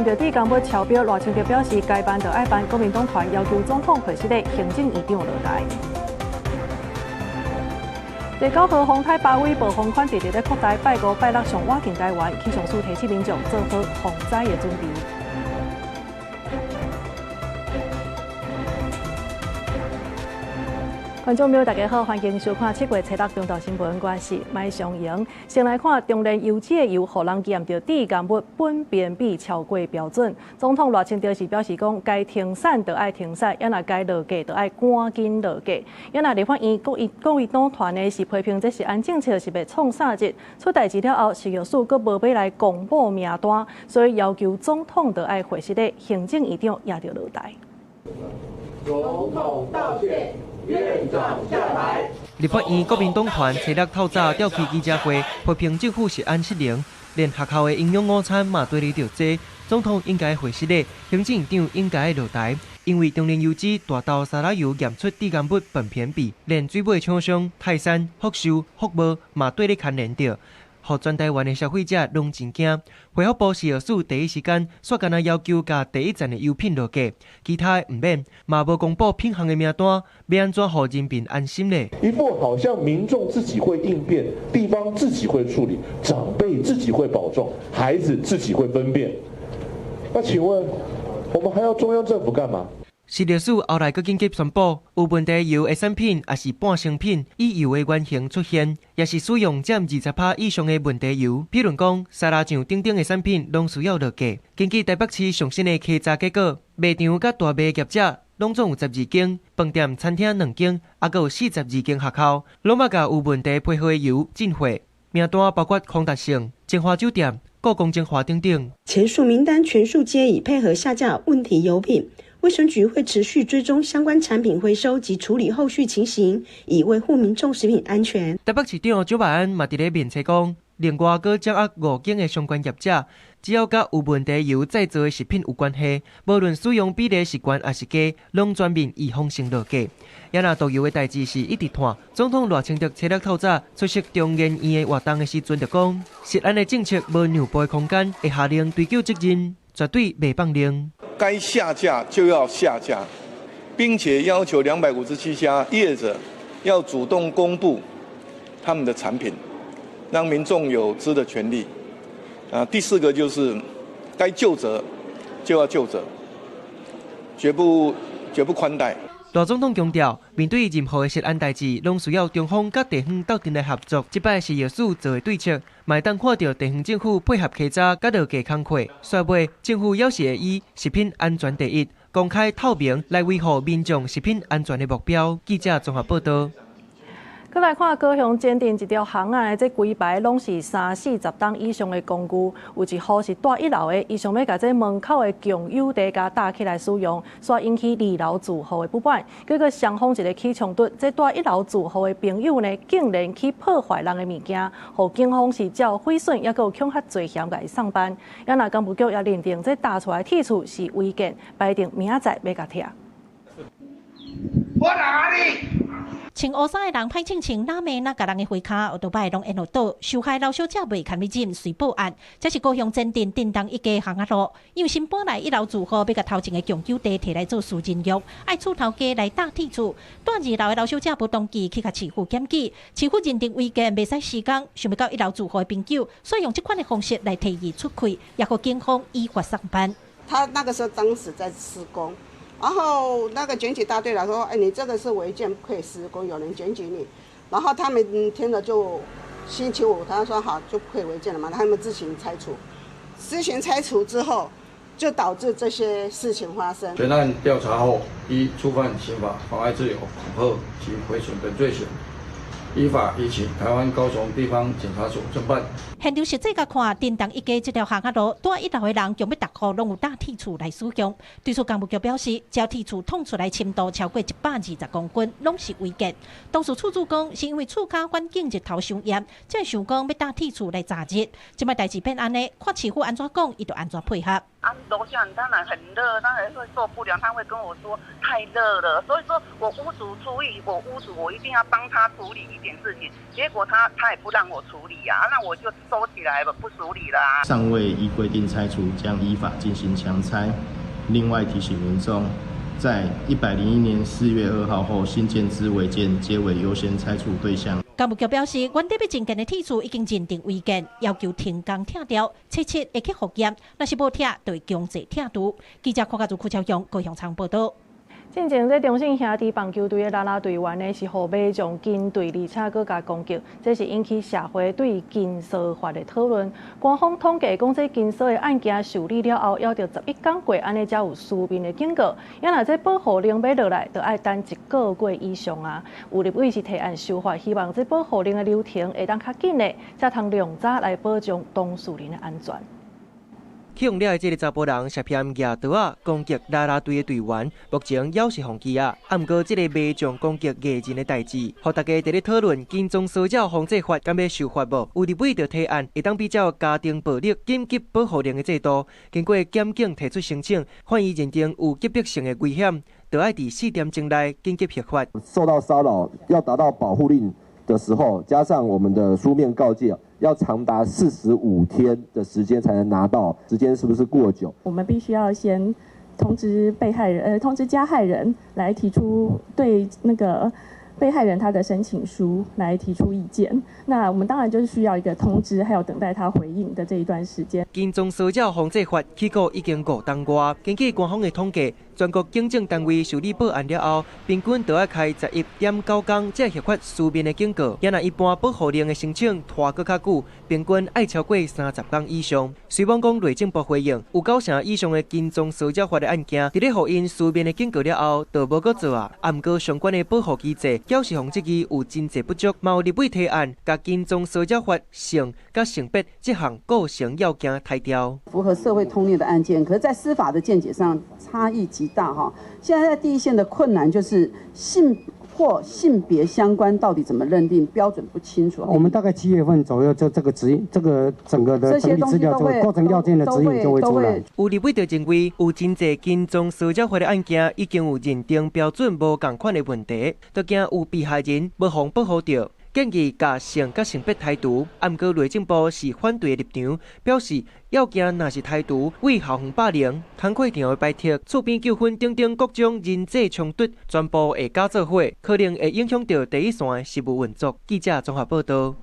驗著致癌物超標，賴清德表示該辦就愛辦，國民黨團要求總統會失禮，行政院長落台。第九號風颱巴威暴風圈直直咧擴大，拜五、拜六上倚近台灣，氣象署提醒民眾做好防災的準備。觀眾朋友，大家好，歡迎收看七月初六中晝新聞，我是麥尚瑩。先來看中煉油脂的油，予人檢著致癌物苯苯比超過標準。總統賴清德是表示講，該停產就愛停產，抑若該落架就愛趕緊落架。抑若立法院國民黨團呢是批評這食安政策是欲創啥日，出代誌了後，食藥署閣無欲來公布名單，所以要求總統就愛回實的，行政院長也著落台。總統道歉。院長下台。立法院國民黨團初六透早召開記者會，批評政府食安失靈，連學校的營養午餐嘛對咧著這，總統應該回失禮，行政院長應該落台，因為中煉油脂大豆沙拉油驗出致癌物苯偏比，連水尾廠商泰山、福壽、福茂嘛對咧牽連著。予全台灣的消費者攏真驚。衛福部食藥署第一時間，煞干焦要求共第一站的油品落架，其他的毋免，嘛無公布品項的名單，欲按怎予人民安心咧？一副好像民眾自己會應變，地方自己會處理，長輩自己會保重，孩子自己會分辨。那請問，我們還要中央政府幹嘛？食藥署後來閣緊急宣布，有問題油的產品，抑是半成品，以油的原型出現，抑是使用佔20%以上的問題油，比如講沙拉醬等等的產品，攏需要落架。根據台北市上新的稽查結果，賣場佮大賣業者攏總有12間，飯店、餐廳兩間，抑閣有42間學校，攏捌共有問題批號的油進貨。名單包括康達盛、晶華酒店、故宮晶華等等。前述名單全數皆已配合下架問題油品。衛生局會持續追蹤相關產品回收及處理後續情形，以維護民眾食品安全。台北市長蔣萬安嘛佇咧面冊講，另外閣掌握五間的相關業者，只要佮有問題油製造的食品有關係，無論使用比例是懸抑是低，攏全面預防性落架。抑若毒油的代誌是一直拖，總統賴清德初六透早出席中研院的活動的時陣就講，食安的政策無讓步的空間，會下令追究責任，絕對袂放任。該下架就要下架，並且要求257家業者要主動公布他們的產品，讓民眾有知的權利。啊，第四個就是該究責就要究責，絕不寬待。賴總統強調，面對任何的食安代誌，攏需要中方佮地方鬥陣來合作。這擺食藥署做的對策，嘛會當看著地方政府配合稽查佮落架工課。煞尾政府猶是會以食品安全第一、公開透明來維護民眾食品安全的目標。記者綜合報道。閣來看高雄前鎮一條巷仔，這規排攏是三四十冬以上的公寓，有一戶是蹛一樓的，伊想欲共這門口的共有地共搭起來使用，煞引起二樓住戶的不滿。結果雙方一个起衝突，這蹛一樓住戶的朋友呢，竟然去破壞人的物件，予警方是照毀損，抑閣有恐嚇罪嫌共伊送辦。抑若工務局也認定這搭出來鐵厝是違建，排定明仔載欲共拆。我哪裡？穿烏衫的人歹銃銃，哪罵哪共人的花跤，歐多擺攏緣予倒。受害老小姐袂堪忍，隨報案。這是高雄前鎮鎮東一家巷仔路，因為新搬來一樓住戶欲共頭前的共有地提來做私人用，愛厝頭家來搭鐵厝。蹛二樓的老小姐無同意，去共市府檢舉，市府認定違建袂使施工，想欲到一樓住戶的朋友，所以用這款的方式來提議出氣，也予警方依法送辦。他那個時候當時在施工。然後那個檢舉大隊來說：“哎，你這個是違建，不可以施工，有人檢舉你。”然後他們聽了就星期五，他說好就不可以違建了嘛，他們自行拆除。自行拆除之後，就導致這些事情發生。全案調查後，依觸犯刑法妨礙自由、恐嚇及毀損等罪行，依法移請台灣高雄地方檢察署偵辦。現場實際共看，鎮東一街這條巷仔路，蹛一樓的人強欲逐戶攏有搭鐵厝來使用。對此，工務局表示，只要鐵厝挵出來深度超過120公分，攏是違建。當時厝主講，是因為厝跤環境日頭傷炎，才會想講欲搭鐵厝來遮熱。這擺代誌變按呢，看市府按怎講，伊就按怎配合。啊，樓下當然很熱，當然會受不了，他會跟我說太熱了，所以說我屋主出力，我屋主我一定要幫他處理。點事情，結果他也不讓我處理啊，那我就收起來了，不處理啦。尚未依規定拆除，將依法進行強拆。另外提醒民眾，在101年4月2號後新建之違建，皆為優先拆除對象。工務局表示，原地欲進建的鐵柱已經認定違建，要求停工拆掉，七七會去復驗，若是無拆，就會強制拆除。記者柯家祖、柯超雄高雄場報道。進前，這中信兄弟棒球隊的啦啦隊員呢，是予馬將軍隊，而且閣共攻擊，這是引起社會對禁騷法的討論。官方統計講，這禁騷的案件受理了後，猶著11工過，按呢才有書面的警告。啊若這保護令欲落來，就愛等一個月以上啊。有立委是提案修法，希望這保護令的流程會當較緊的，才通量早來保障當事人的安全。起予掠的這个查埔人涉嫌舉刀仔攻擊啦啦隊的隊員，目前猶是予羈押。啊，毋過這个馬將攻擊藝人的代誌，予大家佇咧討論跟蹤騷擾防制法敢欲修法無？有立委就提案，會當比照家庭暴力緊急保護令的制度，經過檢警提出申請，法院認定有急迫性的危險，就愛佇4點鐘內緊急核發。受到騷擾要達到保護令的時候，加上我們的書面告誡。要長達45天的時間才能拿到，時間是不是過久？我們必須要先通知被害人，通知加害人來提出對那個被害人他的申請書來提出意見。那我們當然就是需要一個通知，還有等待他回應的這一段時間。跟蹤騷擾防制法起草已經5冬外，根據官方的統計，全國警政單位受理報案了後，平均都愛開11.9工才會核發書面的警告。啊若一般保護令的申請拖閣較久，平均愛超過30工以上。雖罔講內政部回應，有九成以上的跟蹤騷擾法的案件，佇咧予𪜶書面的警告了後，就無閣做啊。啊，毋過相關的保護機制，表示予質疑有真濟不足，嘛有立委提案，共跟蹤騷擾法性佮性別這項構成要件刣掉。符合社會通例的案件，可是，在司法的見解上差異極大哈。現在在第一線的困難就是性或性別相關到底怎麼認定，標準不清楚。我們大概7月份左右，就這個指引，這個整個的整理資料就會構成要件的指引就會出來。有立委就認為，有真濟跟蹤騷擾法的案件已經有認定標準無仝款的問題，都驚有被害人無予保護著。建議共性佮性別刣除，啊，毋過內政部是反對的立場，表示要件若是刣除，對校園霸凌、工課場的排斥、厝邊糾紛等等各種人際衝突，全部會加做伙，可能會影響著第一線的實務運作。記者綜合報導。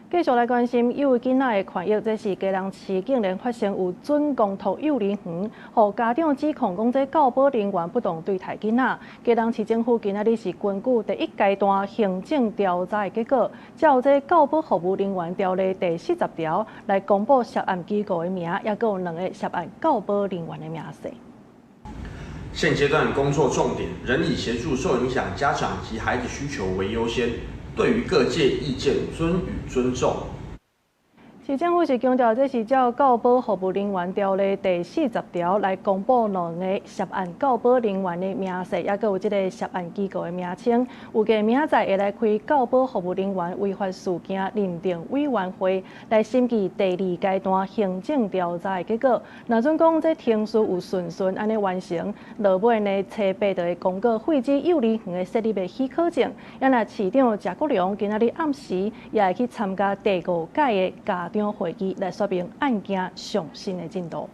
繼續來關心幼兒囡仔的權益，這是基隆市竟然發生有準公托幼兒園，予家長指控講這教保人員不當對待囡仔。基隆市政府今仔日是根據第一階段行政調查的結果，照這教保服務人員條例第40條來公布涉案機構的名，抑閣有兩个涉案教保人員的明細。現階段工作重點仍以協助受影響家長及孩子需求為優先。對於各界意見尊予尊重。市政府是強調，這是照教保服務人員條例第40條來公布兩个涉案教保人員的明細，抑閣有這个涉案機構的名稱。預計明仔載會來開教保服務人員違法事件認定委員會來審議第二階段行政調查的結果。若準講這程序有順順按呢完成，落尾呢初八就會公告廢止幼兒園的設立的許可證。啊若市長謝國樑今仔日暗時也會去參加第五屆的家長會議來說明案件上新的進度。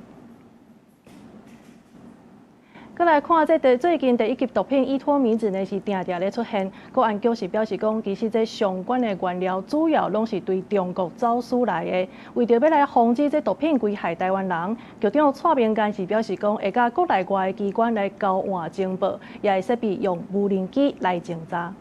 閣來看這個最近第一級毒品依托咪酯呢是定定咧出現，國安局是表示講，其實這相關的原料主要攏是對中國走私來的。為著欲來防止這毒品危害台灣人，局長蔡明干是表示講，會佮國內外的機關來交換情報，也會設備用無人機來偵查。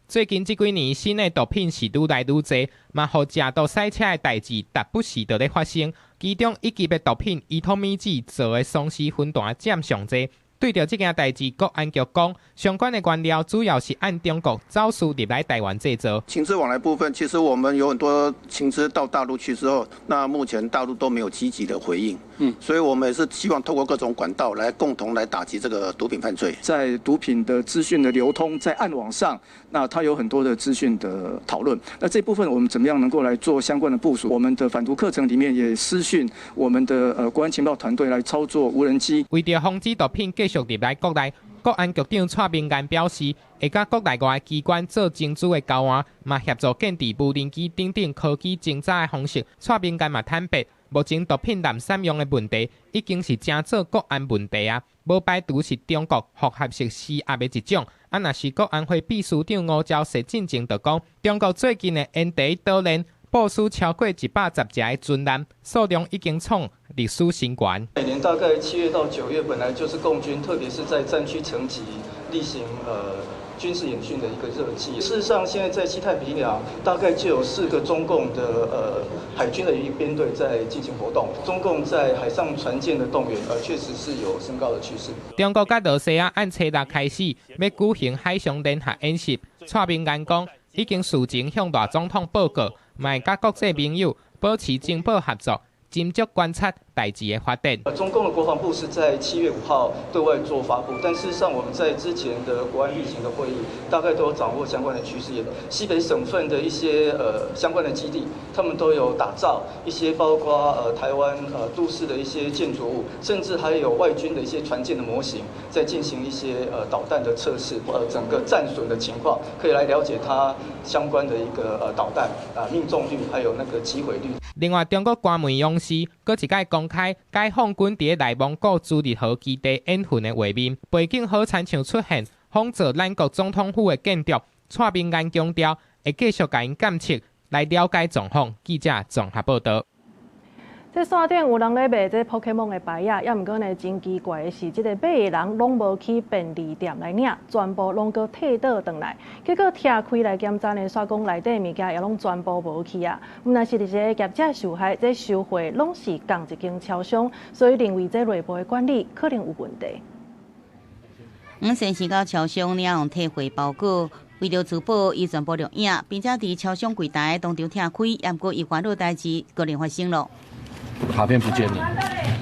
最近這幾年，新的毒品是愈來愈濟，嘛予食毒駛車的代誌，逐不時就咧發生。其中一級的毒品依托咪酯做的鬆屍粉團佔上濟。對著這件代誌，國安局講，相關的原料主要是按中國走私入來台灣製造。情資往來部分，其實我們有很多情資到大陸去之後，那目前大陸都沒有積極的回應。所以我們也是希望透過各種管道來共同來打擊這個毒品犯罪。在毒品的資訊的流通，在暗網上，那它有很多的資訊的討論。那這部分我們怎麼樣能夠來做相關的部署？我們的反毒課程裡面也師訓我們的國安情報團隊來操作無人機。為著防止毒品繼續入來國內，國安局長蔡明彥表示，會佮國內外機關做情資的交換，嘛協助建置無人機等等科技偵查的方式。蔡明彥嘛坦白，目前毒品濫散用的問題已經是成做國安問題啊，無排除是中國複合式施壓的一種。啊，若是國安會秘書長吳釗燮進前就講，中國最近的煙地島鏈部署超過110隻的軍艦，數量已經創歷史新高。每年大概7月到9月，本來就是共軍，特別是在戰區層級例行軍事演訓的一個熱季。事實上，現在在西太平洋，大概就有4個中共的海軍的一個編隊在進行活動。中共在海上船艦的動員，確實是有升高的趨勢。中國佮羅西亞按初六開始欲舉行海上聯合演習，蔡明彥講已經事前向賴總統報告，嘛會佮國際盟友保持情報合作，斟酌觀察代誌的發展。中共的國防部是在7月5號對外做發布，但事實上我們在之前的國安例行的會議，大概都有掌握相關的趨勢。西北省份的一些相關的基地，他們都有打造一些包括台灣都市的一些建築物，甚至還有外軍的一些船艦的模型，在進行一些導彈的測試，整個戰損的情況，可以來了解它相關的一個導彈啊命中率，還有那個擊毀率。另外，中國官媒央視閣一擺公開解放軍佇內蒙古朱日和基地演訓的畫面，背景好親像出現仿造咱國總統府的建築。蔡明彥強調，會繼續共𪜶監測來了解狀況。記者綜合報導。這線頂有人咧賣這 Pokemon 的牌仔，猶毋過呢真奇怪的是，這個買的人攏無去便利店來領，全部攏閣退倒轉來。結果拆開來檢查呢，煞講內底物件也攏全部無去啊。毋但是這個業者受害，這收貨攏是仝一間超商，所以認為這內部的管理可能有問題。黃先生到超商領用退貨包裹，為著自保，伊全部錄影，並且佇超商櫃台當場拆開，毋過伊煩惱代誌閣另發生囉。卡片不見了，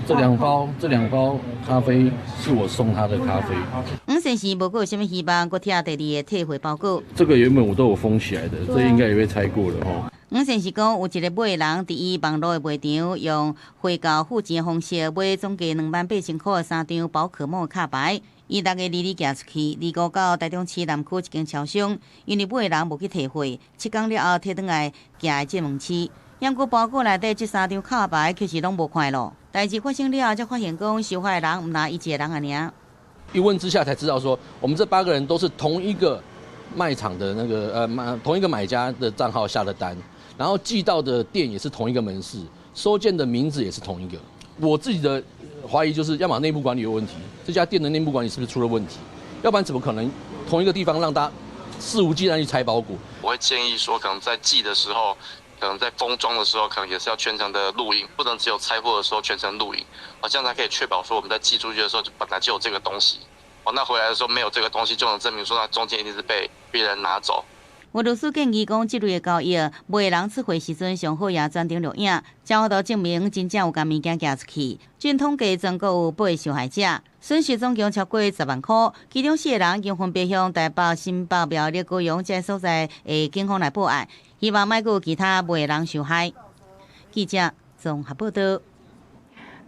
這兩包咖啡是我送他的咖啡。黃先生無閣有啥物希望，閣拆第二個退貨包裹。這個原本我都有封起來的，這應該也被拆過了吼。黃先生講，有一個買的人佇伊網路的賣場用匯購付錢的方式買總計28,000箍的三張寶可夢卡牌。伊6月22寄出去，25到台中市南區一間超商，因為買的人無去提貨，7天了後提轉來寄來這門市。毋過包裹內底這三張卡牌卻是攏無看囉。代誌發生了後，才發現講受害的人毋但伊一個人爾爾。一問之下才知道說，我們這8個人都是同一個賣場的那個買同一個買家的賬號下的單，然後寄到的店也是同一個門市，收件的名字也是同一個。我自己的懷疑就是，要麼內部管理有問題，這家店的內部管理是不是出了問題？要不然怎麼可能同一個地方讓大家肆無忌憚去拆包裹？我會建議說，可能在寄的時候，可能在封裝的時候，可能也是要全程的錄影，不能只有拆貨的時候全程錄影，啊，這樣才可以確保說我們在寄出去的時候就本來就有這個東西，哦，那回來的時候沒有這個東西，就能證明說它中間一定是被別人拿走。有律師建議講，這類的交易，買的人出貨時陣上好也全程錄影，才有法度證明真正有共物件寄出去。據統計，全國有8個受害者，損失總共超過10萬箍。其中4個人已經分別向台北、新北、苗栗、高雄這所在的警方來報案，希望莫閣有其他買的人受害。記者綜合報導。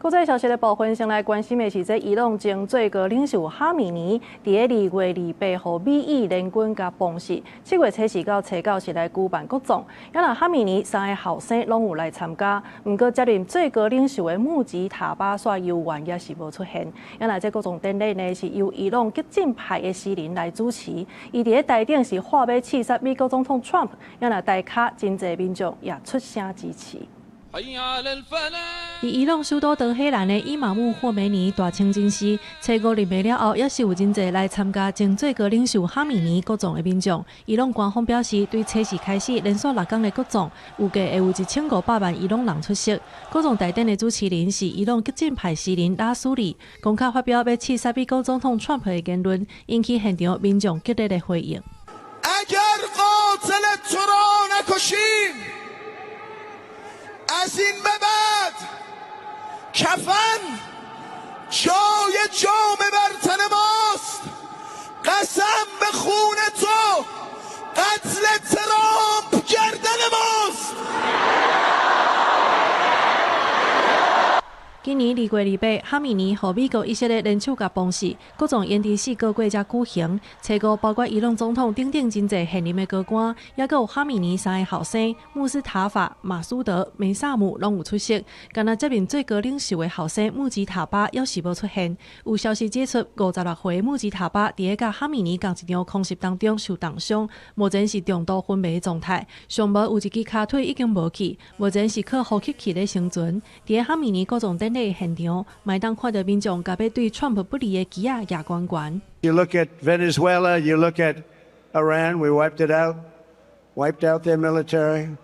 國際消息的部分，先來關心的是，這伊朗前最高領袖哈米尼，佇2月28號美以聯軍共崩死。7月24到初九是來舉辦國葬，猶若哈米尼三个後生攏有來參加，毋過接任最高領袖的穆吉塔巴煞猶原也是無出現。猶若這國葬典禮呢，是由伊朗激進派的詩人來主持，伊佇咧台頂是喝馬刺殺美國總統川普，猶若台跤真濟民眾也出聲支持。佇伊朗首都德黑蘭的伊瑪目霍梅尼大清真寺，初五入暝了後，也是有真濟來參加前最高領袖哈米尼國葬的民眾。伊朗官方表示，對初四開始連續6天的國葬，預計會有1500萬伊朗人出席。國葬大典的主持人是伊朗激進派詩人拉蘇里，公開發表欲刺殺美國總統川普的言論，引起現場民眾激烈的回應。اگر قاتل تو را نکشیم از این به بعد کفن جای جامه بر تن ماست قسم به خون تو قتل ترامپ گردن ماست. 今今年2月28，哈米尼予美國以色列聯手共封死，國葬延遲4個月才舉行。初五包括伊朗總統等等真濟現任的高官，抑閣有哈米尼三个後生穆斯塔法、馬蘇德、梅薩姆攏有出席。干焦接任最高領袖的後生穆吉塔巴猶是無出現。有消息指出，56歲穆吉塔巴佇咧佮哈米尼仝一場空襲當中受重傷，目前是重度昏迷狀態，上無有一支跤腿已經無去，目前是靠呼吸器咧生存。佇咧哈米尼國葬典禮現場，嘛會當看著民眾共欲對川普不利的旗仔舉懸懸。 You look at Venezuela, you look at Iran, we wiped it out, wiped out their military.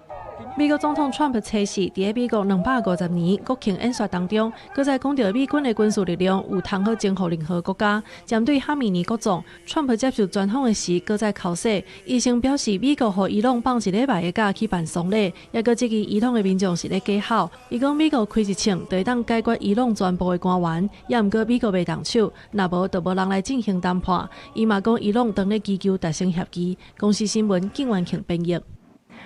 美國總統川普初四佇咧美國250年國慶演說當中，閣再講著美軍的軍事力量有通好征服任何國家。針對哈米尼國葬，川普接受專訪的時，閣再剾洗，醫生表示美國予伊朗放一禮拜的假去辦喪禮，抑閣質疑伊朗的民眾是咧假吼。伊講美國開一槍就會當解決伊朗全部的官員，抑毋過美國袂動手，若無就無人來進行談判。伊嘛講伊朗當咧祈求達成協議。公視新聞景元慶編譯。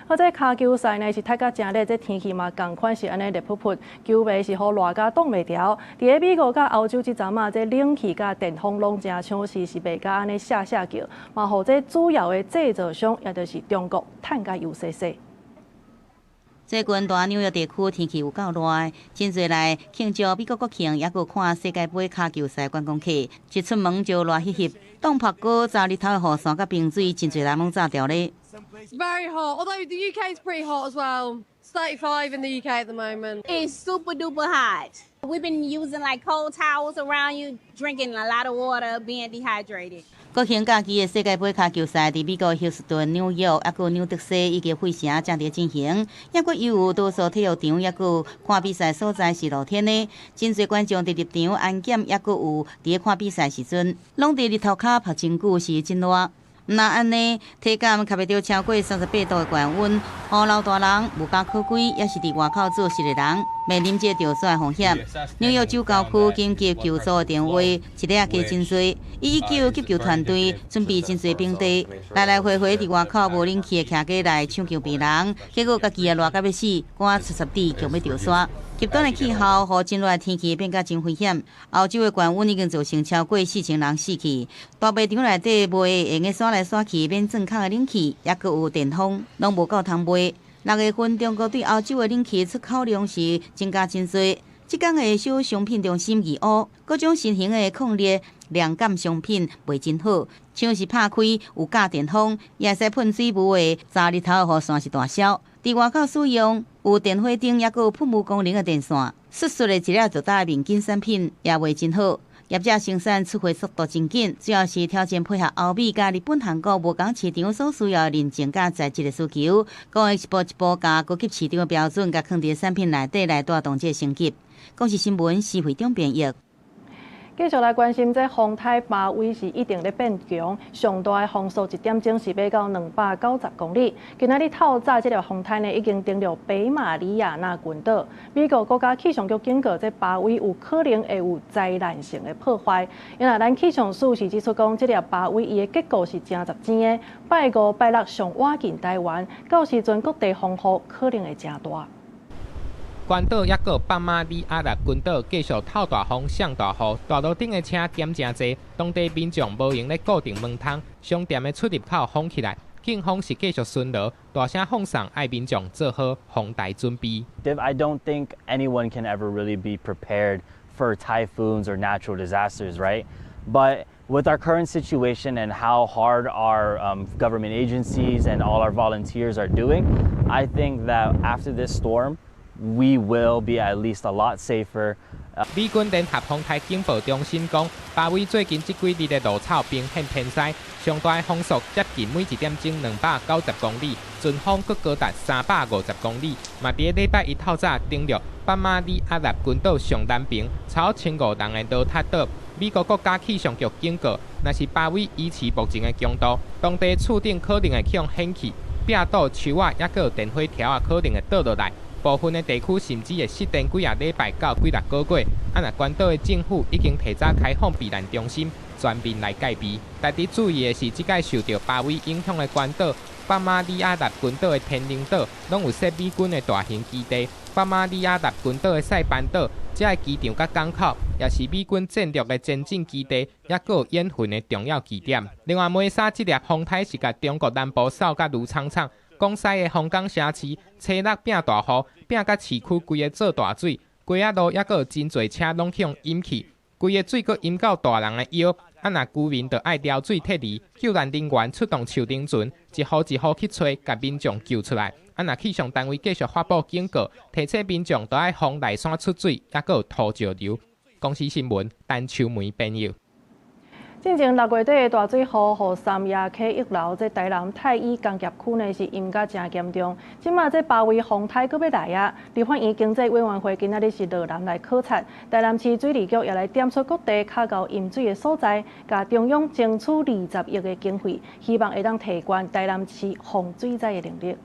好，這跤球賽呢是踢甲誠熱，這天氣嘛仝款是按呢熱噗噗，球迷是予熱甲擋袂牢。佇咧美國佮歐洲這陣仔，這冷氣佮電風攏誠搶時，是賣甲按呢嚇嚇叫，嘛予這主要的製造商，也就是中國，趁甲油洗洗。最近大紐約地區天氣有夠熱，真濟來慶祝美國國慶，抑閣看世界盃跤球賽觀光客，一出門就熱翕翕，凍曝閣查日頭的雨傘佮冰水，真濟人攏炸著咧。 Very hot, although the UK is pretty hot as well. It's 35 in the UK at the moment. It's super duper hot. We've been using like cold towels around you, drinking a lot of water, being dehydrated. 國慶假期的世界盃跤球賽，佇美國休斯頓、紐約、抑閣紐澤西以及費城正佇進行。抑閣有多數體育場，抑閣看比賽所在是露天的，真濟觀眾佇入場安檢，抑閣有佇咧看比賽時陣，攏佇日頭跤曝真久是真熱。毋但按呢，體感較袂著超過38度的高溫，予老大人無家可歸，抑是佇外口做事的人，面臨這著煞風險。紐約州郊區緊急求助的電話，一日加真濟，119急救團隊準備真濟冰袋，來來回回佇外口無冷氣的徛家來搶救病人，結果家己也熱甲欲死，汗溼溼滴，強欲著沙。極端的氣候，予真熱的天氣變甲真危險。歐洲的高溫已經造成超過4000人死去。大賣場內底賣會用得徙來徙去免轉空的冷氣，抑閣有電風，攏無夠通賣。6月份，中國對歐洲的冷氣出口量是增加真濟。這工的小商品中心義烏，各種新型的抗熱涼感商品賣真好，像是拍開有加電風，也會使噴水霧的查日頭的雨傘是大銷。佇外口使用有電火燈，抑閣有噴霧功能的電線，雪雪的一粒就焦的面巾產品也賣真好。業者生產出貨速度真緊，主要是條件配合歐美佮日本、韓國無仝市場所需要的認證佮材質的需求，講會一步一步共高級市場的標準共囥佇產品內底來帶動這個升級。公視新聞施惠中編譯。繼續來關心，這風颱巴威是一直咧變強，上大的風速一點鐘是欲到290公里。今仔日透早這个風颱呢，已經登陸北馬里亞納群島。美國國家氣象局警告，這巴威有可能會有災難性的破壞。因為咱氣象署是指出講，這粒巴威伊的結構是誠雜尖的，拜五、拜六上倚近台灣，到時陣各地風雨可能會誠大。關島抑閣北馬里亞納群島繼續透大風、上大雨，大路頂的車減誠濟，當地民眾無閒咧固定門窗，商店的出入口封起來，警方是繼續巡邏，大聲放送愛民眾做好防台準備。 I don't think anyone can ever really be prepared for typhoons or natural disasters, right? But with our current situation and how hard our government agencies and all our volunteers are doing, I think that after this storm, we will be at least a lot safer. 美軍聯合風颱警報中心講，巴威最近這幾日的路草明顯偏西，上大的風速接近每一點鐘290公里，陣風閣高達350公里。嘛，佇禮拜一透早登陸北馬里亞納群島上南邊，超1500人的羅塔島。美國國家氣象局警告，若是巴威維持目前的強度，當地厝頂可能會去予掀去，壁倒樹仔抑閣有電火柱仔可能會倒落來。部分的地區甚至會失電幾仔禮拜到幾六個月。啊，若關島的政府已經提早開放避難中心，全面來戒備。值得注意的是，這擺受著巴威影響的關島、北馬里亞納群島的天寧島，攏有設美軍的大型基地。北馬里亞納群島的塞班島，這个機場佮港口也是美軍戰略的前進基地，抑閣有演訓的重要據點。另外，梅沙這粒風颱是共中國南部掃甲愈慘慘，廣西的鳳岡城市，初六變大雨，變甲市區規个做大水，街仔路抑閣有真濟車攏予淹去，規个水閣淹到大人的腰。啊！若居民就愛撩水撤離，救援人員出動樹頂船，一戶一戶去揣，共民眾救出來。啊！若氣象單位繼續發布警告，提醒民眾都愛防內山出水，抑閣有土石流。公視新聞，陳秋梅編譯。進前6月底的大水雨，予三亞溪溢流，這台南太乙工業區呢是淹甲誠嚴重。這馬這包圍風颱閣欲來啊！立法院經濟委員會今仔日是落南來考察，台南市水利局也來點出各地較𠢕淹水的所在，共中央爭取20億的經費，希望會當提懸台南市防水災的能力。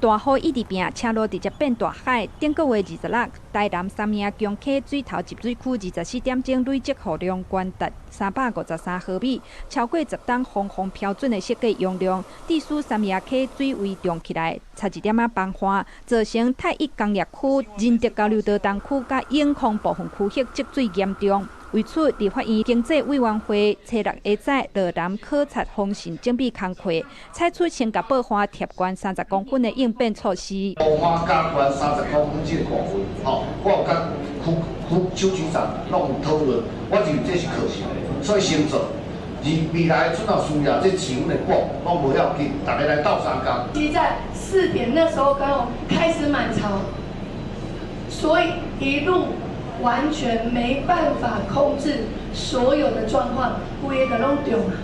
大雨一直拚，車路直接變大海。頂個月26，台南三營薑溪水頭集水區24點鐘累積雨量懸達353毫米，超過10冬防洪標準的設計容量，致使三營溪水位漲起來，差一點仔崩岸，造成太乙工業區、仁德交流道東區佮永康部分區域積水嚴重。為此，立法院經濟委員會初六下晝落南考察防汛準備工課，採取先共報岸疊懸30公分的應變措施。報岸加懸30公分這個部分，吼，我有佮區區邱局長攏有討論，我認為這是可行的，所以先做。而未來準有需要，這市阮的講，攏無要緊，大家來鬥相共。其實在4點那時候剛好開始滿潮，所以一路完全沒辦法控制所有的狀況，規个攏中啊。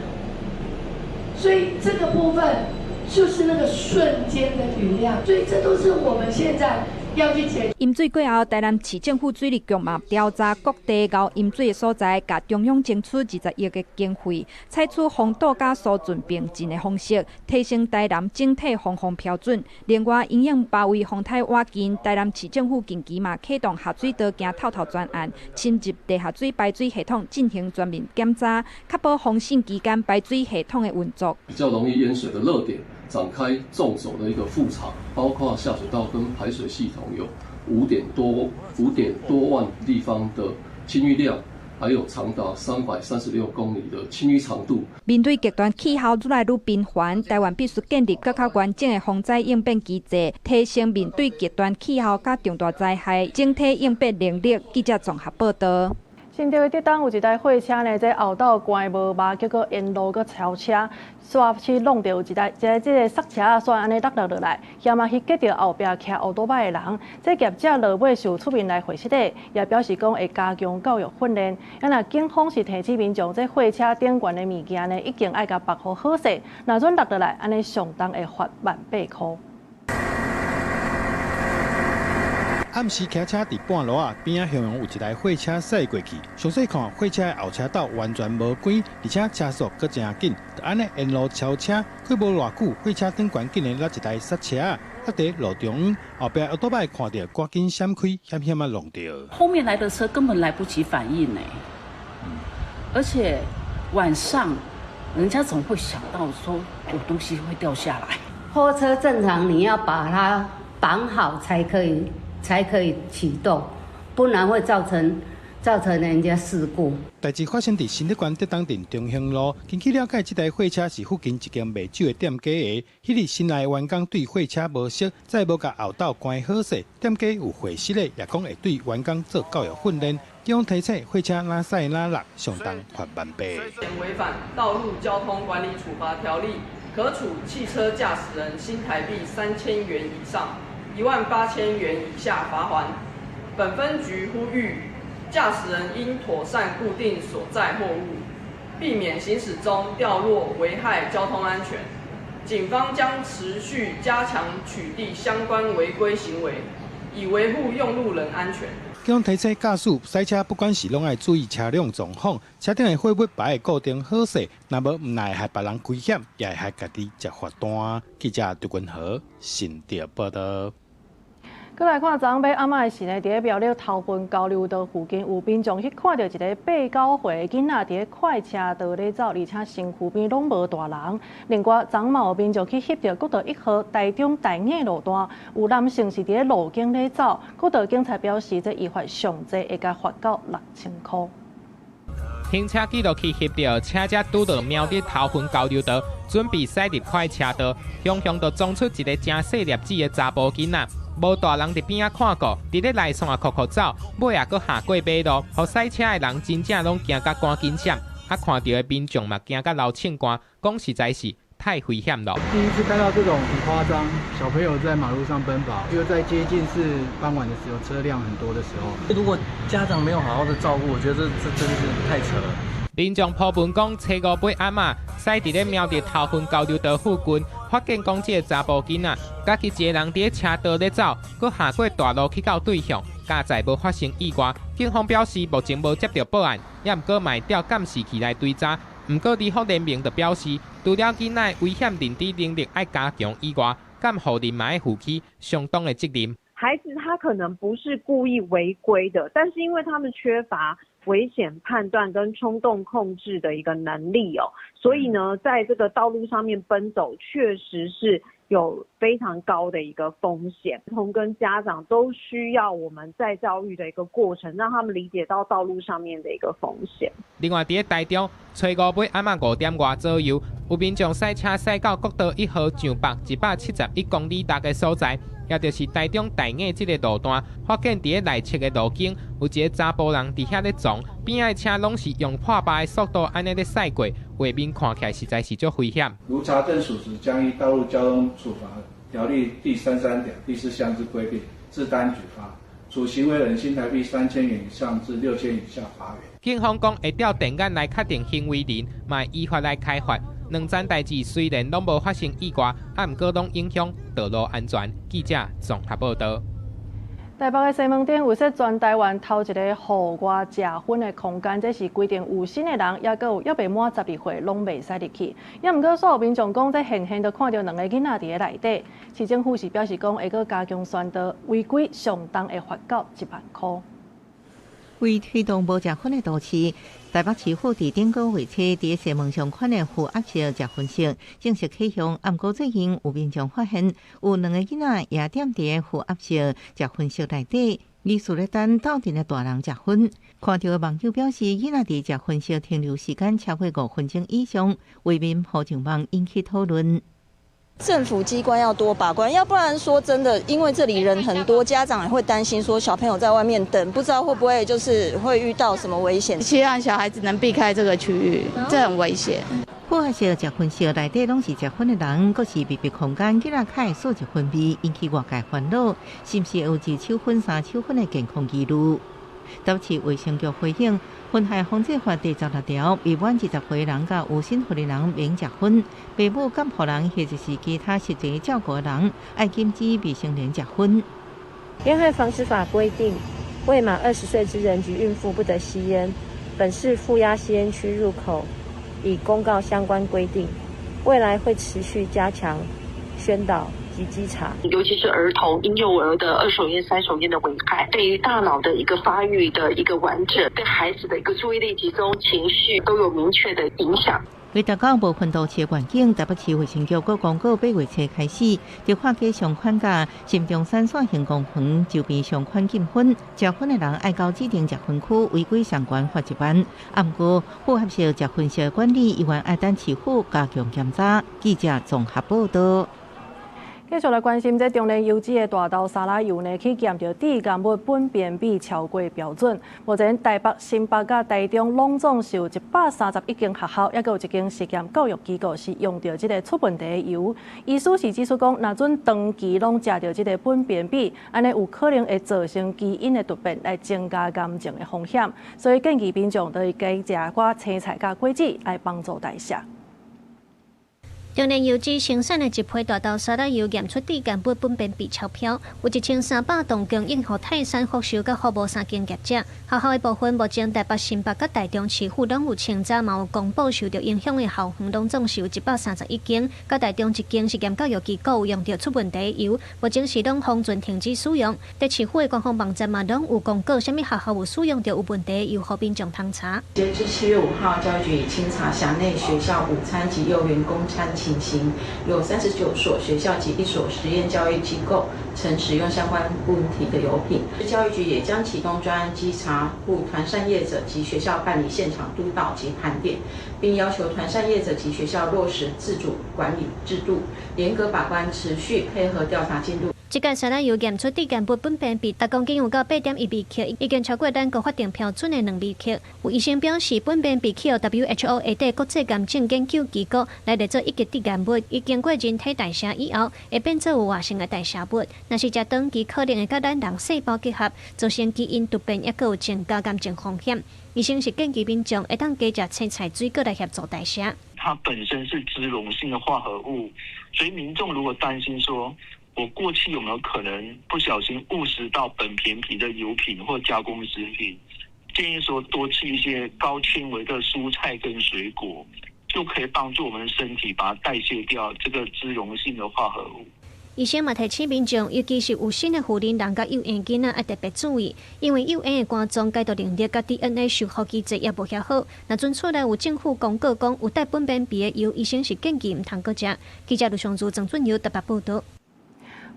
所以這個部分就是那個瞬間的雨量，所以這都是我們現在要去解決。淹水過後，台南市政府水利局嘛調查各地𠢕淹水的所在，共中央爭取20億的經費，採取封堵佮疏浚並進的方式，提升台南整體防洪標準。另外，因應包圍風颱倚近，台南市政府近期嘛啟動下水道行透透專案，深入地下水排水系統進行全面檢查，確保防汛期間排水系統的運作。比較容易淹水的熱點，展開縱走的一個復查，包括下水道跟排水系統有5點多萬立方的清淤量，還有長達336公里的清淤長度。面對極端氣候愈來愈頻繁，台灣必須建立閣較完整的防災應變機制，提升面對極端氣候佮重大災害整體應變能力。記者綜合報道。新竹的竹東有一台貨車呢，這後斗關無峇，結果沿路閣超車，煞去挵著有一台一个這个剎車仔煞按呢落落來，險仔去擊著後壁騎烏多擺的人。這業者落尾是出面來回釋的，也表示講會加強教育訓練。啊若警方是提醒民眾，這貨車頂懸的物件呢，一定愛共縛予好勢，若準落落來，按呢上重會罰18,000箍。暗時騎車佇半路仔邊仔，向陽有一台貨車駛過去。詳細看，貨車的後車斗完全無關，而且車速閣誠緊，就按呢沿路超車，過無偌久，貨車頂懸竟然落一台剎車仔，落佇路中央，後壁奧多擺看著，趕緊閃開，險險仔挵著。後面來的車根本來不及反應呢，而且晚上人家總會想到說有東西會掉下來。貨車正常你要把它綁好才可以。才可以啟動，不然會造成人家事故。代誌發生佇新竹縣竹東鎮中興路。根據了解，這台貨車是附近一間賣酒的店家的。彼日新來的員工對貨車無熟，再無共後斗關好勢，店家有回釋的，也講會對員工做教育訓練。警方提醒，貨車若駛若落，上重罰18,000。違反道路交通管理處罰條例，可處汽車駕駛人新台幣3000元以上18,000元以下罰鍰。本分局呼籲駕駛人應妥善固定所載貨物，避免行駛中掉落，危害交通安全。警方將持續加強取締相關違規行為，以維護用路人安全。警方提醒駕駛駛車，不管是攏愛注意車輛狀況，車頂的貨物擺會固定好勢，若無毋但會害別人危險，也會害家己接罰單。記者張君和新竹報道。閣來看，昨昏暝暗仔時呢，佇咧苗栗頭份交流道附近，有民眾去看著一个8、9歲的囡仔佇咧快車道咧走，而且身軀邊攏無大人。另外，昨昏嘛有民眾去翕著國道一號台中大雅路段，有男性是佇咧路肩咧走。國道警察表示，這依法上濟會共罰到6000箍。行車記錄器翕著車隻拄著苗栗頭份交流道，準備駛入快車道，雄雄就衝出一个誠細粒子的查埔囡仔。無大人佇邊仔看顧，佇咧內線哭哭走，尾仔閣下過馬路，予駛車的人真正攏驚甲趕緊閃，啊，看著的民眾嘛驚甲流銃汗，講實在是太危險了。第一次看到這種很誇張，小朋友在馬路上奔跑，又在接近是傍晚的時候，車輛很多的時候。如果家長沒有好好的照顧，我覺得這真是太扯了。民眾鋪文講，初五晡暗仔，駛佇咧苗栗頭份交流道附近，發現講這个查埔囡仔，家己一个人佇咧車道咧走，閣下過大路去到對向，佳哉無發生意外。警方表示，目前無接著報案，也毋過嘛會調監視器來追查。毋過，里福聯盟就表示，除了囡仔危險認知能力愛加強以外，監護人嘛愛負起相當的責任。孩子他可能不是故意違規的，但是因為他們缺乏危險判斷跟衝動控制的一個能力哦，所以呢，在這個道路上面奔走，確實是有非常高的一個風險。童跟家長都需要我們再教育的一個過程，讓他們理解到道路上面的一個風險。另外，佇咧台中，初五晡暗仔5點外左右，有民眾駛車駛到國道一號上北171公里六的所在，也就是台中大雅這个路段，發現佇咧內側的路肩有一个查埔人佇遐咧傱，邊仔的車攏是用破百的速度按呢咧駛過，畫面看起來實在是足危險。如查證屬實，將依道路交通處罰條例第33條第四項之規定，自單舉發，處行為人新台幣3000元以上至6000以下罰鍰。警方講會調電眼來確定行為人，嘛會依法來開罰。兩樁代誌雖然攏無發生意外，啊，毋過攏影響道路安全。記者綜合報導。台北的西門町有設全台灣頭一个戶外食薰的空間，這是規定有身的人，抑閣有猶未滿12歲，攏袂使入去。也毋過，煞有民眾講，這現現就看著兩个囡仔佇咧內底。市政府是表示講，會閣加強宣導，違規上重會罰到1萬箍。為推動無食薰的都市，台北市府佇頂個月初佇西門上款的負壓式食薰室正式啟用。毋過最近有民眾發現，有兩个囡仔也踮佇負壓式食薰室內底，疑似咧等鬥陣的大人食薰。看著的網友表示，囡仔佇食薰室停留時間超過5分鐘以上，未免予上網引起討論。政府機關要多把關，要不然說真的，因為這裡人很多，家長也會擔心說小朋友在外面等，不知道會不會就是會遇到什麼危險。希望小孩子能避開這個區域，這很危險。負壓式食薰室內底攏是食薰的人，閣是密閉空間，囡仔較會數一薰味，引起外界煩惱，是毋是有二手薰、三手薰的健康疑慮？台北市衛生局回應，薰害防制法第16條，未滿20歲人佮有身份的人免食薰，父母監護人或者是其他實際照顧的人，愛禁止未成年食薰。煙害防治法規定，未滿20歲之人及孕婦不得吸煙。本市負壓吸煙區入口已公告相關規定，未來會持續加強宣導及稽查，尤其是兒童、嬰幼兒的二手菸、三手菸的危害，對於大腦的一個發育的一個完整，對孩子的一個注意力集中、情緒都有明確的影響。為達到無薰都市的願景，台北市衛生局閣公告8月初開始，迪化街商圈佮新中山線行公園周邊商圈禁薰，食薰的人愛到指定食薰區，違規上懸罰1萬。啊，毋過負壓式食薰室管理依然愛等市府加強檢查。記者綜合報導。繼續來關心這中研油脂的大豆沙拉油呢，去檢著致癌物苯便比超過標準。目前台北、新北佮台中攏總是有131間學校，抑閣有一間實驗教育機構是用著這个出問題的油。醫師是指出講，若準長期攏食著這个苯便比，按呢有可能會造成基因的突變，來增加癌症的風險。所以建議民眾都會加食寡青菜佮果子來幫助代謝。中煉油脂生產的一批大豆沙拉油驗出致癌物苯便鈿超標，有1300噸供應予泰山福壽佮福茂三間業者。學校的部分，目前台北、新北佮台中市府攏有清查，嘛有公布受著影響的校園，攏總是有131間，佮台中一間實驗教育機構有用著出問題的油，目前是攏封存停止使用。佇市府的官方網站嘛攏有公告，啥物學校有使用著有問題的油，予民眾通查。截至7月5號，教育局已清查轄內學校午餐及幼園供餐情形，有39所學校及1所實驗教育機構曾使用相關問題的油品。教育局也將啟動專案稽查戶團膳業者及學校辦理現場督導及盤點，並要求團膳業者及學校落實自主管理制度，嚴格把關，持續配合調查進度。這屆沙拉油驗出致癌物苯便鈿，逐公斤有到8.1微克，已經超過咱國法定標準的2微克。有醫生表示，苯便鈿去予 WHO 下底國際癌症研究機構來列做一級致癌物，伊經過人體代謝以後，會變做有活性的代謝物。若是食長期，可能會佮咱人細胞結合，造成基因突變，抑閣有增加癌症風險。醫生是建議民眾會當加食青菜、水果來協助代謝。它本身是脂溶性的化合物，所以民眾如果擔心說，我過去有沒有可能不小心誤食到苯偏鈿的油品或加工食品？建議說多吃一些高纖維的蔬菜跟水果，就可以幫助我們身體把它代謝掉這個脂溶性的化合物。醫生嘛提醒民眾，尤其是有新的婦人佮幼嬰囡仔，愛特別注意，因為幼嬰的肝臟解毒能力佮 DNA 修復機制也無遐好。若陣厝內有政府公告講有帶苯便鈿的油，醫生是建議毋通閣食。記者盧尚如、曾俊尧特別報導。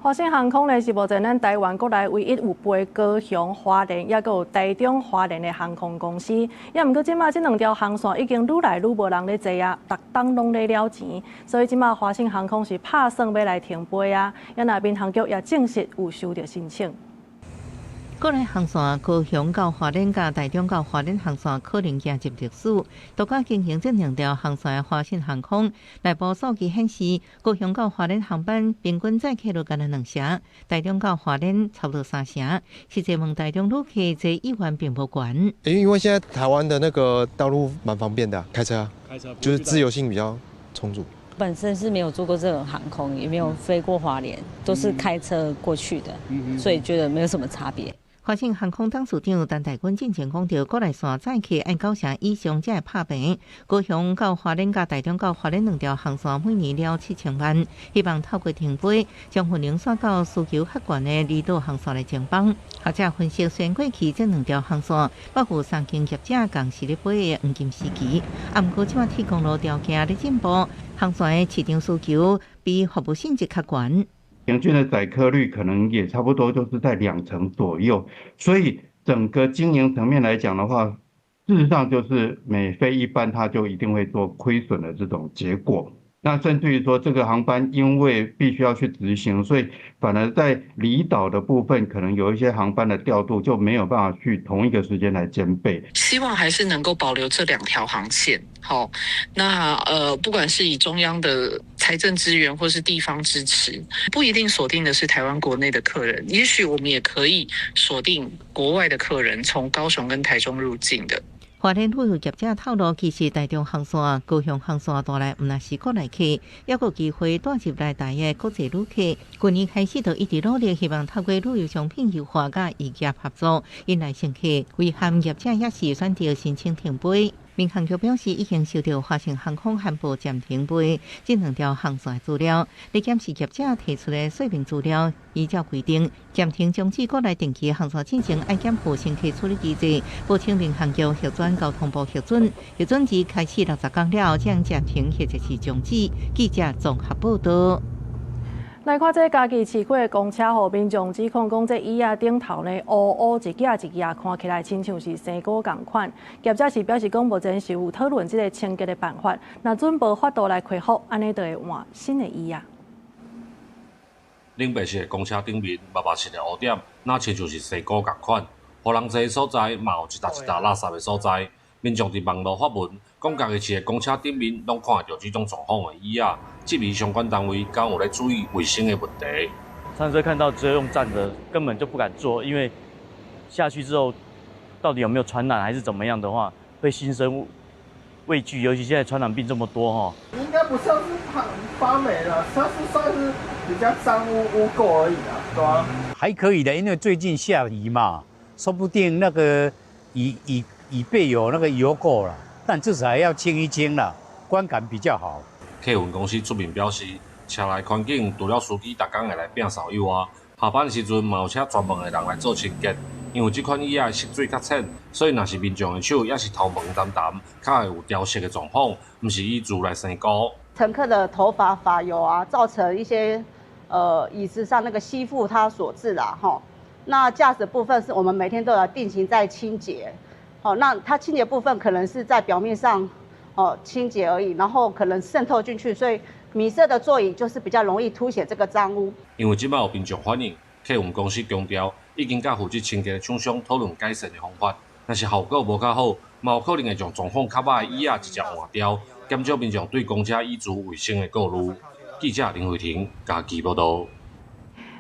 華信航空呢是目前咱台灣國內唯一有飛高雄、花蓮，抑閣有台中、花蓮的航空公司。抑毋過這馬這兩條航線已經愈來愈無人咧坐啊，逐冬攏咧了錢，所以這馬華信航空是拍算欲來停飛啊。抑若民航局也證實有收著申請。國內航線高雄到花蓮佮台中到花蓮航線可能行入歷史。獨家經營這兩條航線的華信航空內部數據顯示，高雄到花蓮航班平均載客率干焦兩成，台中到花蓮差不多三成。實際問台中旅客坐意願並無懸。因為現在台灣的那個道路蠻方便的，開車啊，開車就是自由性比較充足。本身是沒有坐過這種航空，也沒有飛過花蓮，都是開車過去的，所以覺得沒有什麼差別。華信航空董事長陳大軍進前講著，國內線載客按九成以上才會拍平。高雄到花蓮佮台中到花蓮兩條航線每年了7000萬，希望透過停飛，將運能徙到需求較懸的離島航線來增幫。學者分析，雖然過去這兩條航線，包括三間業者仝時咧飛的黃金時期，啊，毋過這馬鐵公路條件咧進步，航線的市場需求比服務性質較懸。平均的載客率可能也差不多就是在2成左右，所以整個經營層面來講的話，事實上就是每飛一班，它就一定會做虧損的這種結果。那甚至於說，這個航班因為必須要去執行，所以反而在離島的部分，可能有一些航班的調度就沒有辦法去同一個時間來兼備。希望還是能夠保留這兩條航線。好，那不管是以中央的財政資源或是地方支持，不一定鎖定的是台灣國內的客人，也許我們也可以鎖定國外的客人，從高雄跟台中入境的。花蓮旅遊業者透露，其實台中航線、高雄航線帶來毋但是國內客，抑閣有機會帶入來台的國際旅客。去年開始就一直努力，希望透過旅遊商品優化佮異業合作，引來乘客。遺憾業者也是選擇申請停飛。民航局表示，已經收到華信航空宣布暫停飛這兩條航線資料，咧檢視業者提出的說明資料，依照規定，暫停終止國內定期航線進程，愛檢附乘客處理機制，報請民航局核准交通部核准，核准日開始60天了後，將暫停或者是終止。記者綜合報道。來看這嘉義市區的公車，予民眾指控講，這椅仔頂頭呢烏烏一額一額，看起來親像是生果仝款。業者是表示講，目前是有討論這个清潔的辦法，若準無法度來恢復，按呢就會換新的椅仔。冷白色的公車頂面，密密色的烏點，若親像是生果仝款。予人坐的所在，嘛有一沓一沓垃圾的所在。民眾佇網路發文，講嘉義市的公車頂面攏看會著這種狀況的椅仔，質疑相關單位敢有咧注意衛生的問題。上次看到只有用站着，根本就不敢坐，因為下去之後到底有沒有傳染還是怎麼樣的話，會心生畏懼，尤其現在傳染病這麼多哈。應該不像是發發霉了，它是算是比較髒污污垢而已啦，對啊。還可以的，因為最近下雨嘛，說不定那個椅背有那個油垢啦，但至少還要清一清啦，觀感比較好。客運公司出面表示，車內環境除了司機逐工會來摒掃以外，下班時陣嘛有請專門的人來做清潔。因為這款椅仔的色水較淺，所以若是民眾的手抑是頭毛澹澹，較會有掉色的狀況，毋是椅子來生菇。乘客的頭髮髮油啊，造成一些椅子上那個吸附它所致啦，吼。那駕駛部分是我們每天都有定期在清潔，好，那它清潔部分可能是在表面上哦清潔而已，然後可能滲透進去，所以米色的座椅就是比較容易凸顯這個髒污。因為這擺有民眾反映，客運公司強調已經佮負責清潔的廠商討論改善的方法，若是效果無較好，嘛有可能會將狀況較歹的椅仔直接換掉，減少民眾對公車椅子衛生的顧慮。記者林慧婷嘉義報導。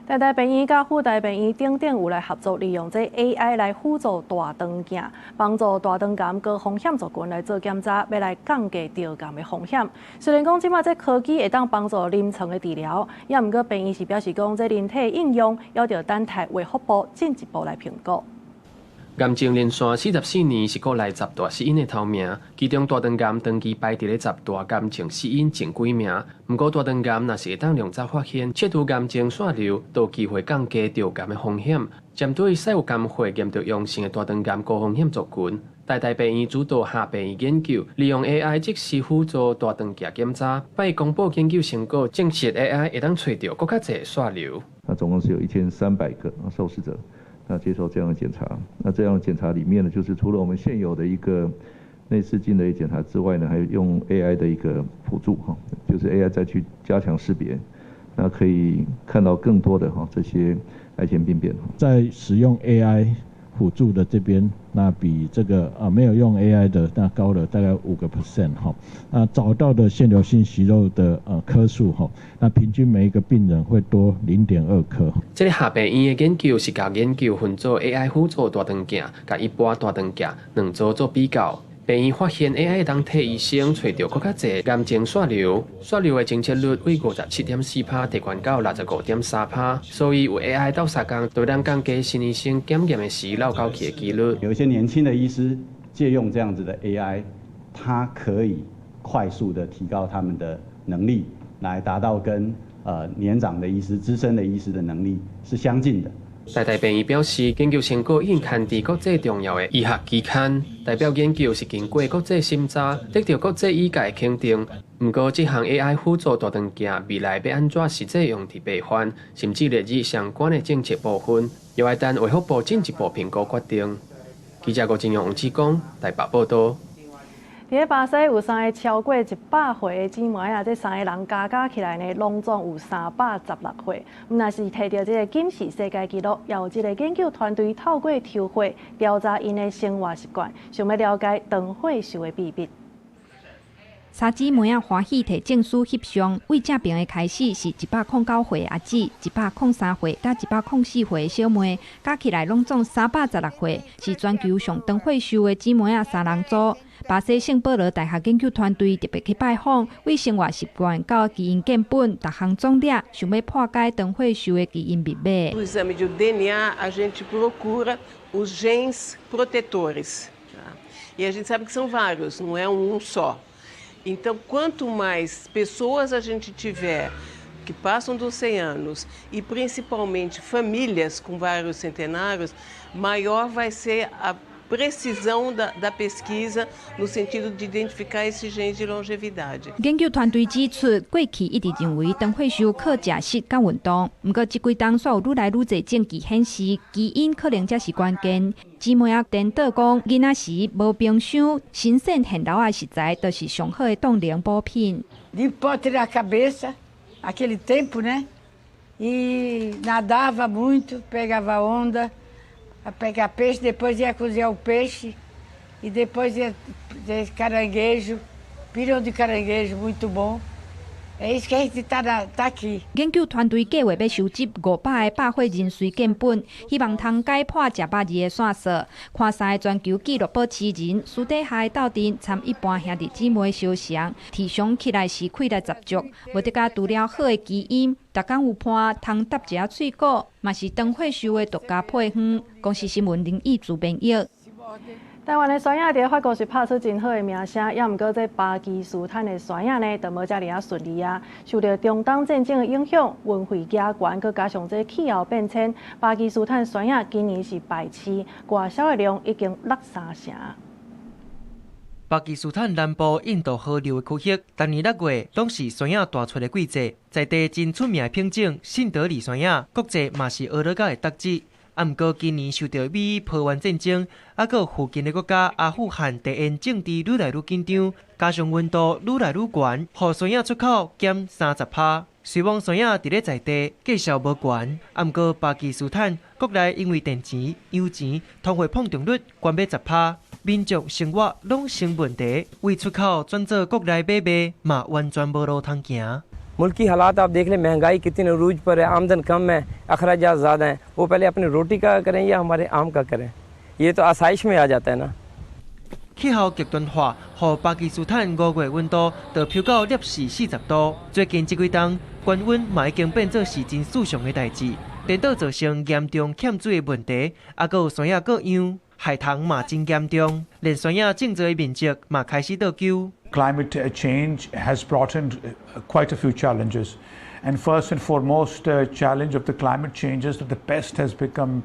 台大病院佮輔大病院等等有來合作，利用這 AI 來輔助大腸鏡，幫助大腸癌高風險族群來做檢查，欲來降低著癌的風險。雖然講這擺這科技會當幫助臨床的治療，也毋過病院是表示講，這人體應用猶著等待衛福部進一步來評估。癌症連續44年是國內十大死因的頭名，其中大腸癌長期排佇咧十大癌症死因前幾名。毋過大腸癌若是會當量早發現，切除癌症腺瘤，就有機會降低著癌的風險。針對所有癌血驗著陽性的大腸癌高風險族群，台大病院主導下病院研究，利用 AI 即時輔助大腸鏡檢查，拜公布研究成果，證實 AI 會當揣著閣較濟腺瘤。那總共是有1300個受試者。那接受這樣的檢查，那這樣的檢查裡面呢，就是除了我們現有的一個內視鏡的一個檢查之外呢，還有用 AI 的一個輔助哈，就是 AI 再去加強識別，那可以看到更多的哈這些癌前病變。在使用 AI 輔助的這邊，那比這個啊沒有用 AI 的那高了大概5% 哈。那找到的腺瘤性息肉的顆數哈，那平均每一個病人會多0.2顆。這个下病院的研究是共研究分組 AI 輔助大腸鏡，佮一般大腸鏡兩組做比較。病院發現 AI 會當替醫生揣著閣較濟癌症腺瘤，腺瘤的偵測率為57.4%提懸到65.3%，所以有 AI 鬥相共，就能降低新醫生檢驗的時漏勾去的幾率。有一些年輕的醫師借用這樣子的 AI，他可以快速的提高他們的能力，來達到跟年長的醫師、資深的醫師的能力是相近的。台大病院表示，研究成果已經刊佇國際重要的醫學期刊，代表研究是經過國際審查，得到國際醫界的肯定。毋過，這項 AI 輔助大腸鏡未來欲按怎實際用佇病患，甚至列入相關的政策部分，猶愛等衛福部進一步評估決定。記者郭金勇、王志剛台北報導。佇咧巴西有三个超過100歲的姊妹啊，這三個人加加起來呢，攏總有316歲。毋但是提著這个金氏世界紀錄，也有這个研究團隊透過抽血調查𪜶的生活習慣，想欲了解長歲壽的秘密。三姊妹仔歡喜提證書翕相，對正爿的開始是109歲阿姊、103歲佮104歲小妹，加起來攏總316歲，是全球上長歲壽的姊妹仔三人組。巴西聖保羅大學研究團隊特別去拜訪，對生活習慣到基因建本，逐項總掠，想欲破解長歲壽的基因密碼。 No exame de DNA, a gente procura os genes protetores. E a gente sabe que são vários, não é um só. Então, quanto mais pessoas a gente tiver que passam dos 100 anos e principalmente famílias com vários centenários, maior vai ser a precisão da pesquisa no sentido de identificar esses genes de longevidade. 研究團隊指出，過去一直認為長歲壽靠食食佮運動，毋過這幾冬煞有愈來愈濟證據顯示，基因可能才是關鍵。姊妹仔顛倒講，囡仔時無冰箱，新鮮現撈的食材，就是上好的凍齡補品。 De pote na cabeça, aquele tempo, né? E nadava muito, pegava onda, a pegar peixe, depois ia cozinhar o peixe e depois ia ter caranguejo, pirão de caranguejo muito bom. É isso que a gente tá aqui. 研究團隊計劃欲收集500個百歲人瑞建本，希望通解破食百字的線索。看三個全球紀錄保持人私底下的鬥陣，參一般兄弟姊妹相像，提想起來是氣力十足，無得甲除了好的基因，逐工有伴通搭一下喙鼓，嘛是長歲壽的獨家配方。公視新聞林義主編譯。台灣的酸葉佇法國是拍出真好的名聲，也毋過這巴基斯坦的酸葉呢，就無遮爾仔順利啊。受著中東戰爭的影響，運費加懸，閣加上這氣候變遷，巴基斯坦酸葉今年是敗市，外銷的量已經落三成。巴基斯坦南部印度河流的區域，逐年6月攏是酸葉大出的季節，在地真出名的品種信德里酸葉，國際嘛是學了甲會得知。啊，毋過今年受著美伊波灣戰爭，啊，閣附近的國家阿富汗地緣政治愈來愈緊張，加上溫度愈來愈懸，予酸葉出口減30%。雖罔酸葉佇咧在地價數無懸，啊，毋過巴基斯坦國內因為電錢、油錢、通貨膨脹率懸欲10%，民眾生活攏成問題，為出口轉做國內買賣，嘛完全無路通行。 मुल्की हालात आप देख लें, महंगाई कितनी उरूज पर है, आमदन कम है, अखराजात ज़्यादा हैं। वो पहले अपनी रोटी का करें या हमारे आम का करें? ये तो आसाइश में आ जाता है ना। 氣候極端化，予巴基斯坦5月溫度就飆到攝氏40度。最近這幾冬，高溫嘛已經變做是真日常的代誌，顛倒造成嚴重欠水的問題，啊，閣有山野各樣害蟲嘛真嚴重，連山野種植的面積嘛開始倒勼。 Climate change has brought in quite a few challenges. And first and foremost challenge of the climate change is that the pest has become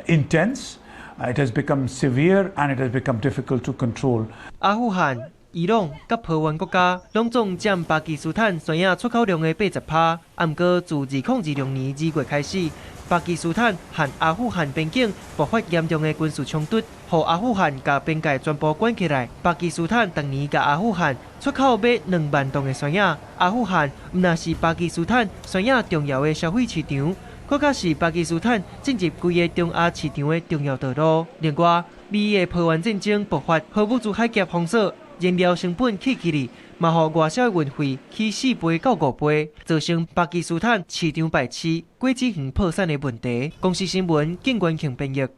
intense, it has become severe, and it has become difficult to control. 阿富汗、伊朗佮波灣國家，攏總佔巴基斯坦山葉出口量的80%。啊，毋過自2026年2月開始，巴基斯坦和阿富汗邊境爆發嚴重的軍事衝突，予阿富汗共邊界全部關起來。巴基斯坦逐年共阿富汗出口欲2萬噸的山葉，阿富汗毋但是巴基斯坦山葉重要的消費市場，閣較是巴基斯坦進入規个中亞市場的重要道路。另外，美伊的波灣戰爭爆發，荷姆茲海峽封鎖，燃料成本起起哩，嘛予外銷運費起4倍到5倍，造成巴基斯坦市場敗市、果子園破產的問題。公視新聞，景元慶編譯。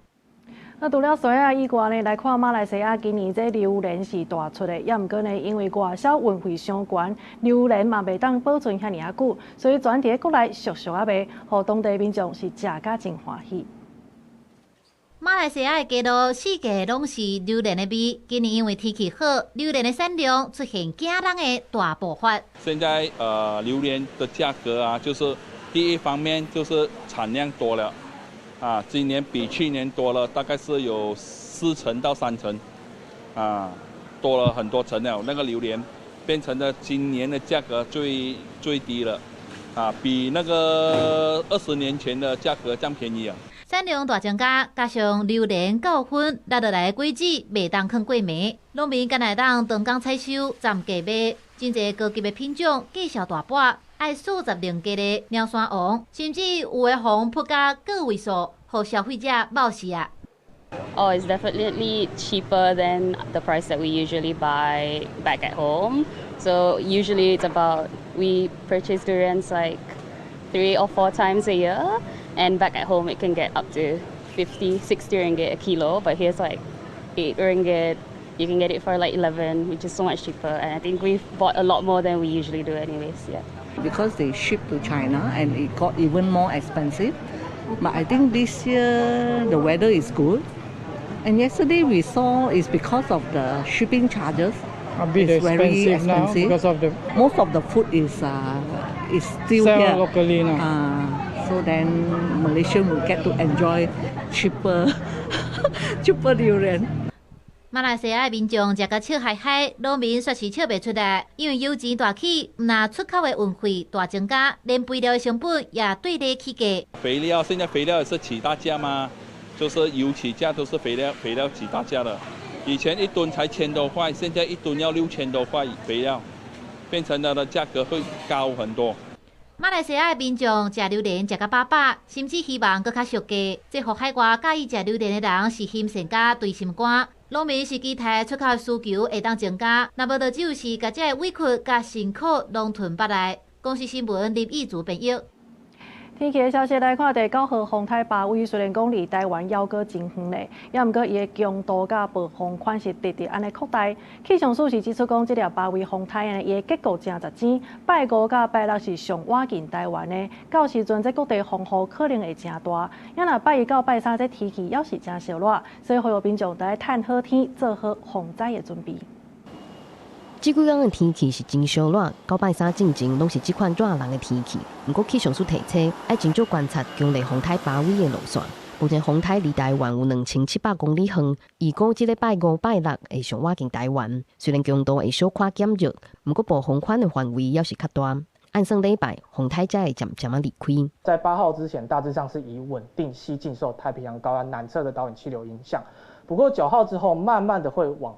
那除了酸葉以外呢，來看馬來西亞今年這榴蓮是大出的，也毋過呢，因為外銷運費傷懸，榴蓮嘛袂當保存遐爾仔久，所以轉佇國內俗俗仔賣，予當地民眾是食甲真歡喜。馬來西亞的街路四界攏是榴蓮的味。今年因為天氣好，榴蓮的產量出現驚人的大爆發。現在榴蓮的價格啊，就是第一方面就是產量多了，啊，今年比去年多了，大概是有4成到3成，啊，多了很多層了。那個榴蓮變成了今年的價格最最低了，啊，比那個20年前的價格這樣便宜啊。產量大增加，加上榴蓮夠薰落落來的果子袂當囥過暝，農民敢若會當當工採收，暫價賣。真濟高級的品種價數大半，愛40零價的貓山王，甚至有的予人噴甲個位數，予消費者冒死啊！ Oh, it's definitely cheaper than the price that we usually buy back at home. So usually it's about, we purchase durians like three or four times a year, and back at home it can get up to 50, 60 ringgit a kilo, but here's like 8 ringgit. You can get it for like 11, which is so much cheaper. And I think we've bought a lot more than we usually do anyways, yeah. Because they ship to China and it got even more expensive. But I think this year the weather is good. And yesterday we saw it's because of the shipping charges. A bit It's very expensive now expensive. Because of the Most of the food is still Sell here. Locally now. So then Malaysian will get to enjoy cheaper durian. 馬來西亞的民眾食甲笑嗨嗨，農民煞是笑袂出來，因為油錢大起，毋但出口的運費大增加，連肥料的成本也對咧起價。肥料現在肥料也是起大價嘛，就是油起價都是肥料，肥料起大價了。以前一噸才千多塊，現在一噸要6000多塊肥料，變成它的價格會高很多。馬來西亞的民眾食榴蓮食甲飽飽，甚至希望閣較俗價，這予海外佮意食榴蓮的人是欣羨佮對心肝。農民是期待出口的需求會當增加，若無就只有是共這个委屈佮辛苦攏吞腹內。公視新聞林義祖編譯。天氣的消息來看，第九號風颱巴威雖然講離台灣猶閣真遠咧，也毋過伊的強度佮暴風圈是直直按呢擴大。氣象署是指出講，這粒巴威風颱呢，伊的結構誠雜尖，拜五佮拜六是上倚近台灣的，到時陣這各地風雨可能會誠大。也若拜一到拜三這天氣猶是誠燒熱，所以呼籲民眾著愛趁好天做好防災的準備。這幾工的天氣是真燒熱，到拜三進前攏是這款熱人的天氣。毋過氣象署提醒，愛真少觀察強烈風颱巴威的路線。目前風颱離台灣有2700公里遠，預估這禮拜五、拜六會上倚近台灣。雖然強度會小可減弱，毋過暴風圈的範圍猶是較大。按算禮拜風颱才會漸漸仔離開。在8號之前，大致上是以穩定西進，受太平洋高壓南側的導引氣流影響。不過9號之後，慢慢的會往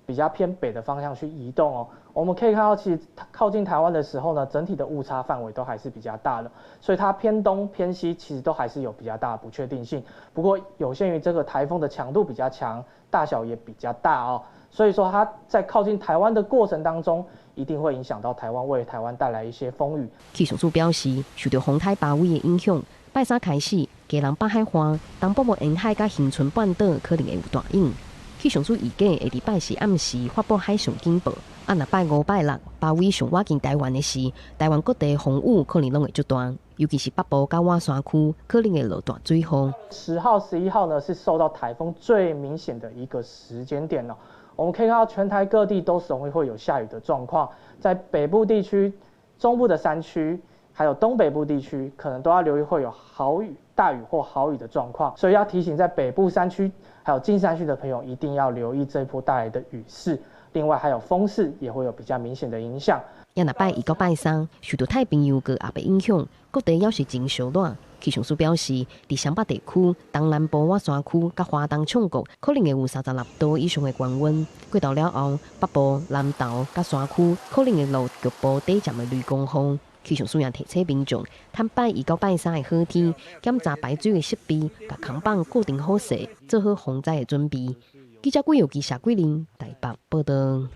比較偏北的方向去移動哦。我們可以看到，其實靠近台灣的時候呢，整體的誤差範圍都還是比較大的，所以它偏東偏西其實都還是有比較大的不確定性。不過有限於這個颱風的強度比較強，大小也比較大哦，所以說它在靠近台灣的過程當中，一定會影響到台灣，為台灣帶來一些風雨。氣象署表示，受到風颱巴威的影響，拜三開始，基隆北海岸、東北部沿海佮恒春半島可能會有大雨。氣象署預計會佇拜四暗時發布海上警報。啊，若拜五、拜六巴威上倚近台灣的時，台灣各地風雨可能攏會足大，尤其是北部佮外山區可能會落大水雨。10號、11號呢，是受到颱風最明顯的一個時間點哦。我們可以看到全台各地都是容易會有下雨的狀況，在北部地區、中部的山區，還有東北部地區，可能都要留意會有豪雨、大雨或豪雨的狀況，所以要提醒在北部山區還有近山區的朋友，一定要留意這波帶來的雨勢。另外還有風勢也會有比較明顯的影響。也若拜一到拜三，受到太平洋高壓的影響，各地猶是真燒熱。氣象署表示，佇雙北地區、東南部外山區佮花東衝谷，可能會有36度以上的高溫。過晝了後，北部、南投佮山區可能會落局部短暫的雷公雨。氣象署也提醒民眾，趁拜一到拜三的好天，檢查排水的設備，共扛棒固定好勢，做好防災的準備。記者郭友基、謝桂玲台北報道。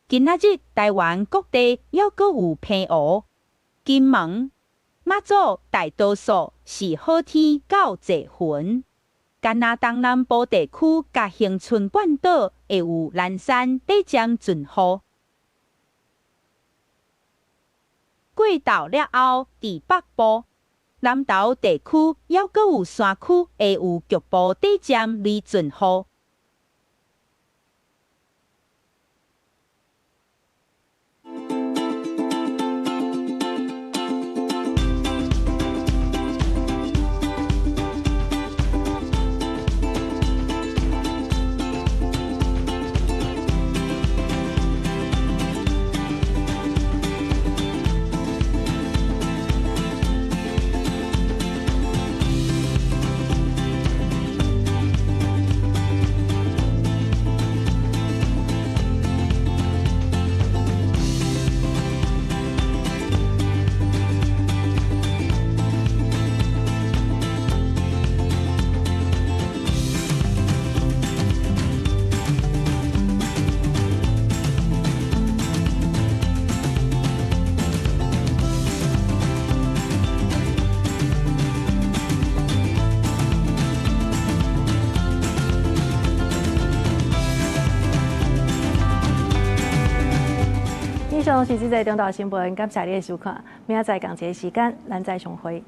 今仔日台灣各地猶閣有澎湖、金門、馬祖大多數是好天到濟雲，干焦東南部地區佮恒春半島會有南山短暫陣雨。過晝了後，佇北部、南投地區猶閣有山區會有局部短暫雷陣雨。以上是這節中島新聞，感謝你的收看。明仔載仝一个時間，咱再相會。